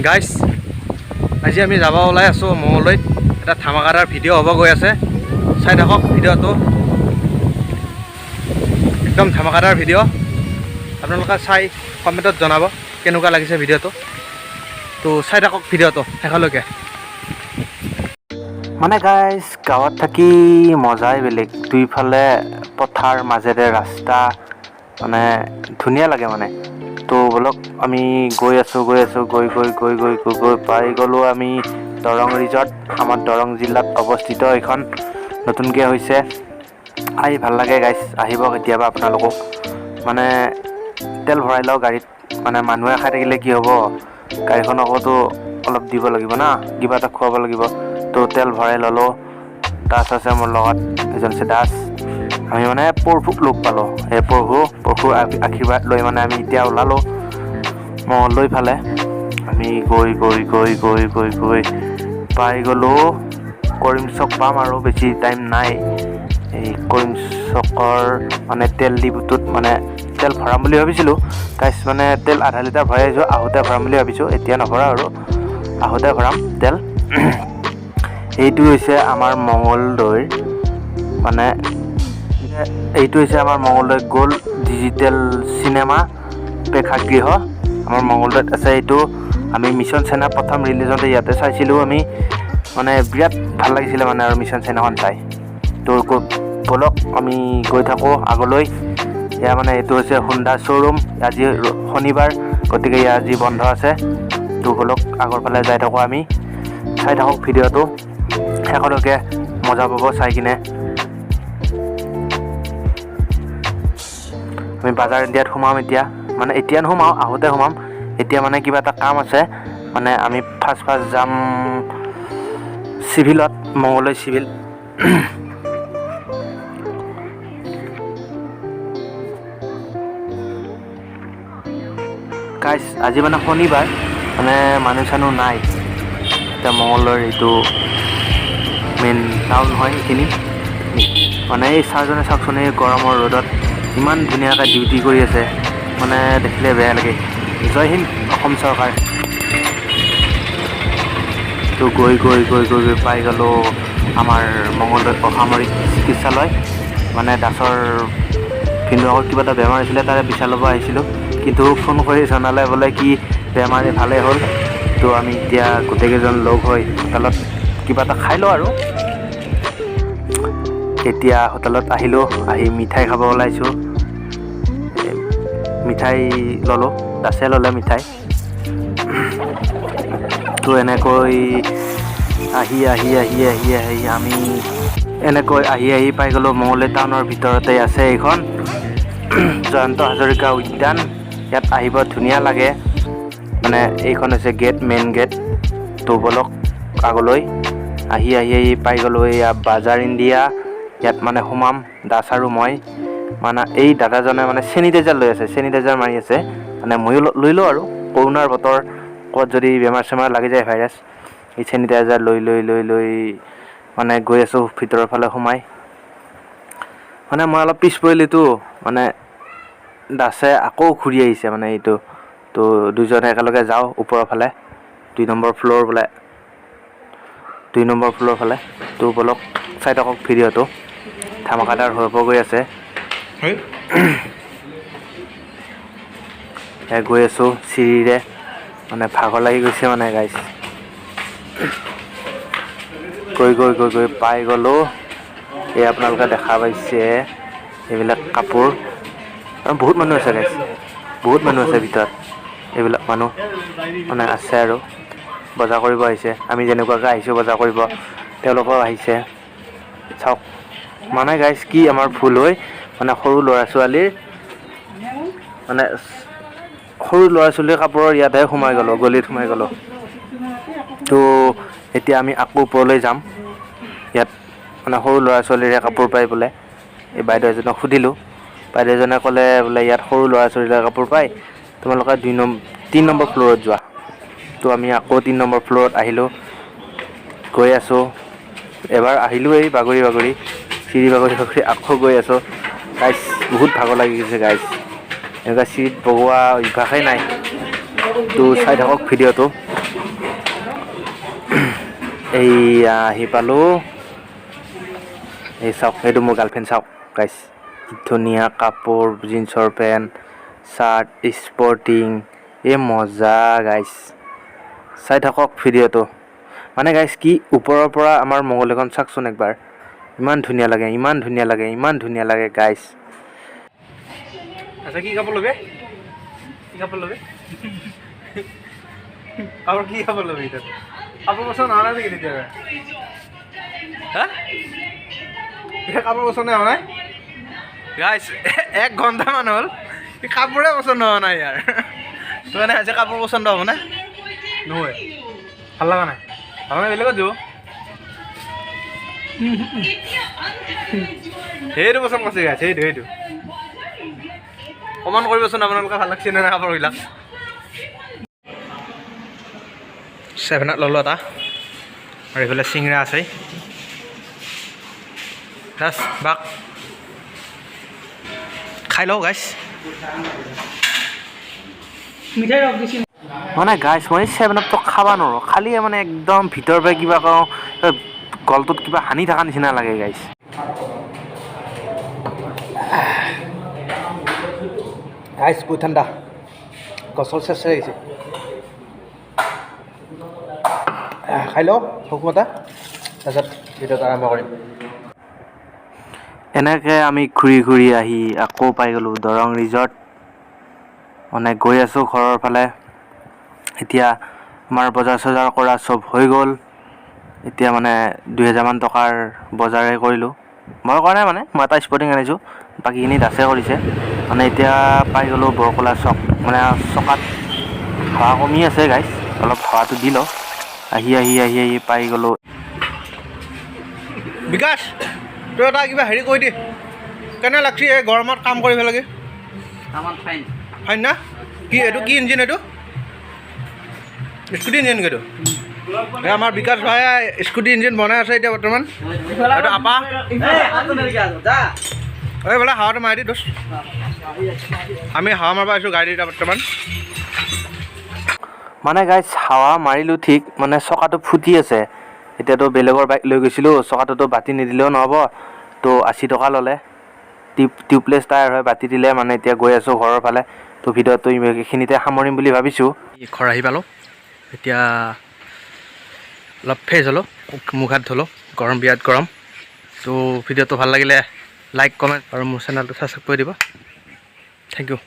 গাইছ, আজি আমি যাব ওলাই আছোঁ মঙলদৈত। এটা ধামাকাদাৰ ভিডিঅ' হ'ব গৈ আছে, চাই থাকক ভিডিঅ'টো। একদম ধামাকাদাৰ ভিডিঅ'। আপোনালোকে চাই কমেণ্টত জনাব কেনেকুৱা লাগিছে ভিডিঅ'টো। তো চাই থাকক ভিডিঅ'টো শেষলৈকে। মানে গাইজ, গাঁৱত থাকি মজাই বেলেগ। দুইফালে পথাৰ, মাজেৰে ৰাস্তা, মানে ধুনীয়া লাগে মানে। তো ব'লক, আমি গৈ আছোঁ, গৈ আছোঁ, গৈ গৈ গৈ গৈ গৈ গৈ পাই গ'লোঁ আমি দৰং ৰিজৰ্ট। আমাৰ দৰং জিলাত অৱস্থিত এইখন, নতুনকৈ হৈছে। আহি ভাল লাগে গাইজ, আহিব কেতিয়াবা আপোনালোকো। মানে তেল ভৰাই লওঁ গাড়ীত। মানে মানুহে খাই থাকিলে কি হ'ব, গাড়ীখনকোতো অলপ দিব লাগিব না, কিবা এটা খুৱাব লাগিব। তো তেল ভৰাই ল'লোঁ। দাস আছে মোৰ লগত, এজন আছে দাস। আমি মানে প্ৰভুক লগ পালোঁ। এই প্ৰভুৰ আশীৰ্বাদ লৈ মানে আমি এতিয়া ওলালোঁ মঙলদৈ ফালে। আমি গৈ গৈ গৈ গৈ গৈ গৈ পাই গ'লোঁ কৰিম চক পাম আৰু বেছি টাইম নাই। এই কৰিম চকৰ মানে তেল ডিপুটোত মানে তেল ভৰাম বুলি ভাবিছিলোঁ গাইছ। মানে তেল আধা লিটাৰ ভৰাই আহিছোঁ, আহোঁতে ভৰাম বুলি ভাবিছোঁ। এতিয়া নভৰাওঁ আৰু, আহোঁতে ভৰাম তেল। এইটো হৈছে আমাৰ মঙলদৈৰ, মানে এইটো হৈছে আমাৰ মঙলদৈ গ'ল্ড ডিজিটেল চিনেমা প্ৰেক্ষাগৃহ। আমাৰ মঙলদৈত আছে এইটো। আমি মিছন চাইনা প্ৰথম ৰিলিজ হওঁতে ইয়াতে চাইছিলোঁ আমি। মানে বিৰাট ভাল লাগিছিলে মানে আৰু মিছন চাইনাখন চাই। তো ব'লক, আমি গৈ থাকোঁ আগলৈ। এয়া মানে এইটো হৈছে হোণ্ডা শ্ব'ৰুম। আজি শনিবাৰ, গতিকে ইয়াৰ আজি বন্ধ আছে। তো ব'লক, আগৰ ফালে যাই থাকোঁ আমি। চাই থাকক ভিডিঅ'টো শেষলৈকে, মজা পাব চাই কিনে। আমি বাজাৰ ইণ্ডিয়াত সোমাম এতিয়া। মানে এতিয়া নোসোমাওঁ, আহোঁতে সোমাম। এতিয়া মানে কিবা এটা কাম আছে। মানে আমি ফাৰ্ষ্ট ফাৰ্ষ্ট যাম চিভিলত, মঙলদৈ চিভিল। গাইছ, আজি মানে শনিবাৰ, মানে মানুহ চানুহ নাই। এতিয়া মঙলদৈৰ এইটো মেইন টাউন হয় এইখিনি। মানে এই ছাৰজনে চাওকচোন, এই গৰমৰ ৰ'দত ইমান ধুনীয়াকৈ ডিউটি কৰি আছে, মানে দেখিলে বেয়া লাগে। জয় হিন্দ অসম চৰকাৰ। তো গৈ গৈ গৈ গৈ গৈ পাই গ'লোঁ আমাৰ মঙলদৈ অসামৰিক চিকিৎসালয়। মানে দাসৰ ভিনদেউকৰ কিবা এটা বেমাৰ হৈছিলে, তাৰে বিচাৰ ল'ব আহিছিলোঁ। কিন্তু ফোন কৰি জনালে বোলে কি বেমাৰী ভালেই হ'ল। তো আমি এতিয়া গোটেইকেইজন লগ হৈ হোটেলত কিবা এটা খাই লওঁ আৰু। এতিয়া হোটেলত আহিলোঁ, আহি মিঠাই খাব ওলাইছোঁ। মিঠাই ল'লোঁ, দাসে ল'লে মিঠাই। তো এনেকৈ আহি আহি আহি আহি আহি আমি এনেকৈ আহি আহি পাই গ'লোঁ মঙলদৈ টাউনৰ ভিতৰতে আছে এইখন জয়ন্ত হাজৰিকা উদ্যান। ইয়াত আহিব ধুনীয়া লাগে। মানে এইখন হৈছে গেট, মেইন গেট। তো ব'লক, আগলৈ আহি আহি আহি পাই গ'লোঁ এয়া বাজাৰ ইণ্ডিয়া। ইয়াত মানে সোমাম দাস আৰু মই। মানে এই দাদাজনে মানে চেনিটাইজাৰ লৈ আছে, চেনিটাইজাৰ মাৰি আছে। মানে ময়ো লৈ লওঁ আৰু, কৰোণাৰ বতৰ, ক'ৰবাত যদি বেমাৰ চেমাৰ লাগি যায়, ভাইৰাছ। এই চেনিটাইজাৰ লৈ লৈ লৈ লৈ মানে গৈ আছোঁ ভিতৰৰ ফালে সোমাই। মানে মই অলপ পিছ পৰিলোতো, মানে দাসে আকৌ ঘূৰি আহিছে। মানে এইটো তো দুজনে একেলগে যাওঁ ওপৰৰ ফালে, 2 নম্বৰ ফ্ল'ৰ বোলে, 2 নম্বৰ ফ্ল'ৰ ফালে। তো ব'লক, চাই থাকক ভিডিঅ'টো, ধামাকাদাৰ হ'ব গৈ আছে। এয়া গৈ আছোঁ চিৰিৰে, মানে ভাগৰ লাগি গৈছে মানে গাইছ। গৈ গৈ গৈ গৈ পাই গ'লোঁ। এই আপোনালোকে দেখা পাইছে এইবিলাক কাপোৰ। আৰু বহুত মানুহ আছে গাইছ, বহুত মানুহ আছে ভিতৰত। এইবিলাক মানুহ মানে আছে আৰু বজাৰ কৰিব আহিছে। আমি যেনেকুৱাকৈ আহিছোঁ বজাৰ কৰিব, তেওঁলোকেও আহিছে। চাওক মানে গাইছ, কি আমাৰ ভুল হৈ মানে সৰু ল'ৰা ছোৱালীৰ, মানে সৰু ল'ৰা ছোৱালীৰ কাপোৰৰ ইয়াতহে সোমাই গ'লোঁ, গলিত সোমাই গ'লোঁ। তো এতিয়া আমি আকৌ ওপৰলৈ যাম। ইয়াত মানে সৰু ল'ৰা ছোৱালীৰে কাপোৰ পাই বোলে। এই বাইদেউ এজনক সুধিলোঁ, বাইদেউ এজনে ক'লে বোলে ইয়াত সৰু ল'ৰা ছোৱালীৰে কাপোৰ পায়, তোমালোকে 3 নম্বৰ ফ্ল'ৰত যোৱা। তো আমি আকৌ 3 নম্বৰ ফ্ল'ৰত আহিলোঁ, গৈ আছোঁ। এবাৰ আহিলোঁ এই বাগৰি বাগৰি, চিৰি বাগৰি বাগৰি আকৌ গৈ আছোঁ। গাইছ, বহুত ভাগৰ লাগি গৈছে গাইছ, এনেকুৱা চিৰিত বগোৱা অভ্যাসেই নাই। তো চাই থাকক ভিডিঅ'টো। এইয়া আহি পালোঁ। এই চাওক, এইটো মোৰ গাৰ্লফ্ৰেণ্ড। চাওক গাইছ, কি ধুনীয়া কাপোৰ, জিন্সৰ পেণ্ট, চাৰ্ট, স্পৰ্টিং। এই মজা গাইছ, চাই থাকক ভিডিঅ'টো। মানে গাইছ, কি ওপৰৰ পৰা আমাৰ মংগলদৈখন চাওকচোন একবাৰ। ইমান ধুনীয়া লাগে, ইমান ধুনীয়া লাগে, ইমান ধুনীয়া লাগে গাইছ। আচ্ছা, কি কাপোৰ ল'বি? কি কাপোৰ ল'বি? কাপোৰ, কি কাপোৰ ল'বি এতিয়া? কাপোৰ পচন্দ হোৱা নাই নেকি তেতিয়া? হা, এতিয়া কাপোৰ পচন্দ হোৱা নাই। গাইছ, এক ঘণ্টামান হ'ল, সি কাপোৰে পচন্দ হোৱা নাই ইয়াৰ। তো মানে আজি কাপোৰ পচন্দ হ'ব নে নহয়? ভাল লগা নাই, ভাল নাই, বেলেগত যাব। সেইটো পচন্দ কৰিছে গাইছ, সেইটো সেইটো। কমেণ্ট কৰিবচোন আপোনালোকে, ভাল লাগছে নে নাই কাপোৰবিলাক? ছেভেনত ল'লোঁ এটা আৰু এইফালে চিংৰা আছে। বাছ, বাক খাই লওঁ গাইছ। মিঠাই ৰস বেছি। মানে গাইছ, মই ছেভেন আপটো খাব নোৱাৰোঁ। খালিয়ে মানে একদম ভিতৰৰ পৰা কিবা কওঁ, গলটোত কিবা সানি থকা নিচিনা লাগে গাইছ। গাইছ, বহুত ঠাণ্ডা, গছৰ চেঁচা আহিছে। খাই লওঁ শুকুমতা, তাৰপিছত ভিডিঅ'টো আৰম্ভ কৰিম। এনেকৈ আমি ঘূৰি ঘূৰি আহি আকৌ পাই গ'লোঁ দৰং ৰিজৰ্ট। মানে গৈ আছোঁ ঘৰৰ ফালে। এতিয়া আমাৰ বজাৰ চজাৰ কৰা চব হৈ গ'ল। এতিয়া মানে 2000মান টকাৰ বজাৰে কৰিলোঁ। মই কৰা নাই, মানে মই এটা স্পৰ্টিং আনিছোঁ, বাকীখিনি দাসে কৰিছে। মানে এতিয়া পাই গ'লোঁ বৰকোলা চক। মানে চকাত হাৱা কমি আছে গাইছ, অলপ হাৱাটো দি লওঁ। আহি আহি আহি আহি পাই গ'লোঁ। বিকাশ, তই এটা কিবা হেৰি কৈ দি, কেনে লাগছি এই গৰমত কাম কৰিব লাগে? ফাইন। ফাইন না কি? এইটো কি ইঞ্জিন? এইটো স্কুটি ইঞ্জিন এইটো। এই আমাৰ বিকাশ ভাই স্কুটি ইঞ্জিন বনাই আছে এতিয়া বৰ্তমান। এইটো আপা। এই বোলে হাৱাটো মাৰি দি দোষ। আমি হাৱা মাৰিব আহিছোঁ গাড়ী এতিয়া বৰ্তমান। মানে গাইছ, হাৱা মাৰিলোঁ ঠিক, মানে চকাটো ফুটি আছে। এতিয়াতো বেলেগৰ বাইক লৈ গৈছিলোঁ, চকাটোতো বাতি নিদিলেও নহ'ব। তো 80 টকা ল'লে। টিউবলেছ টায়াৰ হয়, বাতি দিলে। মানে এতিয়া গৈ আছোঁ ঘৰৰ ফালে। তো ভিডিঅ'টো এইখিনিতে সামৰিম বুলি ভাবিছোঁ। ঘৰ আহি পালোঁ। এতিয়া অলপ ফ্ৰেছ হ'লোঁ, মুখ হাত ধুলোঁ, গৰম, বিৰাট গৰম। তো ভিডিঅ'টো ভাল লাগিলে লাইক, কমেণ্ট আৰু মোৰ চেনেলটো ছাবস্ক্ৰাইব কৰি দিব। Thank U.